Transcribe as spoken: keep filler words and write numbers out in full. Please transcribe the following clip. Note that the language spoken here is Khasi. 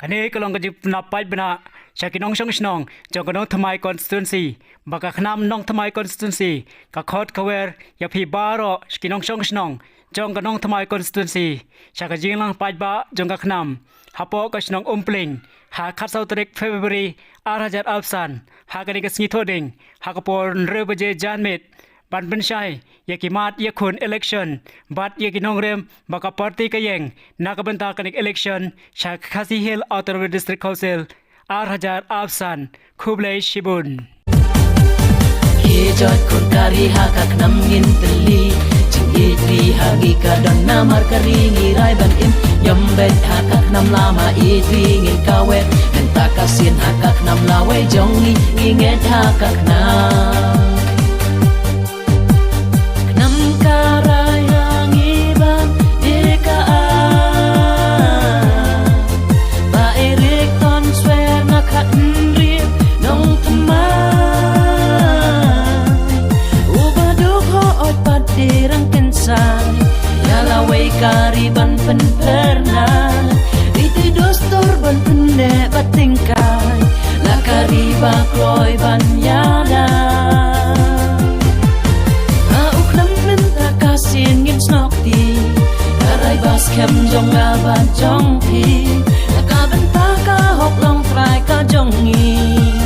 Kane ka long ka jingpynpaw bna sha ki nongshong shnong jong ka Nongthymmai constituency, ba ka KHNAM Nongthymmai constituency ka khot ka wer ïa phi baroh ki nongshong shnong jong ka Nongthymmai constituency sha ka jinglang paidbah jong ka KHNAM hapoh ka shnong Umpling ha ka khatsaw tarik February ar hajar arphew san, ha kane ka sngi Thohdieng ha ka por hynriew baje janmiet, ban pynshai ïa ki mat ïakhun election bad ïa ki nongrim ba ka party ka ïeng na ka bynta kane ka election sha ka Khasi Hills Autonomous District Council ar hajar arphew san. Khublei shibun. Ki jot khun ka ri ha ka KHNAM ngin tylli, jingïeit ri ha ngi ka don namar ka ri ngi rai ban im. Ïam beit ha ka KHNAM lama ïeit ri ngin kawet, mynta ka sien ha ka KHNAM lawei jong ngi, ngi ngeit ha ka KHNAM. KHNAM ka rai ha ngi ban ïa ka ar. Bah Eric Tonswer na Khathynriew Nongthymmai, uba duk hok ot pat dei rang kynsai ïa lawei ka ri ban pynphyrnai, riti dustur ban pynneh bad tyngkai, la ka ri ba kloi ban ïada. Ha u KHNAM mynta ka sien ngin snoh kti, ka rai ba skhem jong nga bad jong phi, na ka bynta ka hok longtrai ka jong ngi.